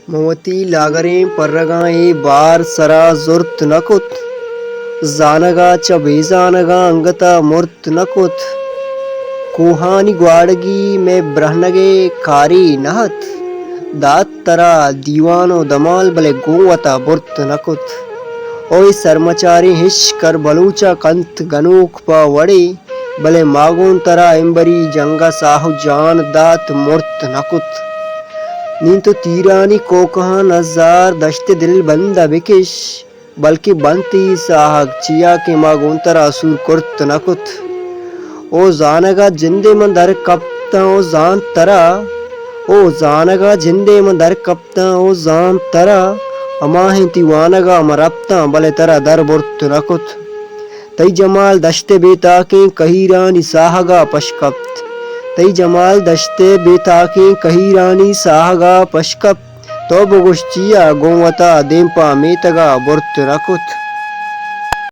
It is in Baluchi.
من وتی لاگریں پرگاں اے بار سرا زرت نہ کت۔ زانگا چہ بے زانگاں انگتا مرت نہ کت۔ کوہانی گواڑگی مئے برہنگے کاری نہ ات۔ دات ترا دیوان و دمال بلے گوں وتا برت نہ کت۔ او اے سرمچاریں ہچ کر بلوچا کنت گنوک پہ وڑے، بلے ما گوں ترا امبری جنگ ء ساہ و جان دات، مرت نہ کت۔ نی تو تیرانی کوکہاں نزار، دشت دلبند ء بکش، بلکہ بنت ای ساہگ، چیا کہ ما گوں ترا سور کرت نہ کت۔ او زانگ ء جندے من در کپتاں او زانت ترا، او زانگ ء جندے من در کپتاں او زانت ترا، ہماہیں تی وانگ ء من رپتاں، بلے ترا در برت نہ کت۔ تئی جمال دشت ء بے تاکیں کہیرانی ساہگ ء پش کپت۔ تئی جمال دشت ء بے تاکیں کہیرانی ساہگ ء پش کپت۔ تو بگوش چیا گوں وتا دیم پہ میتگ ء برت نہ کت؟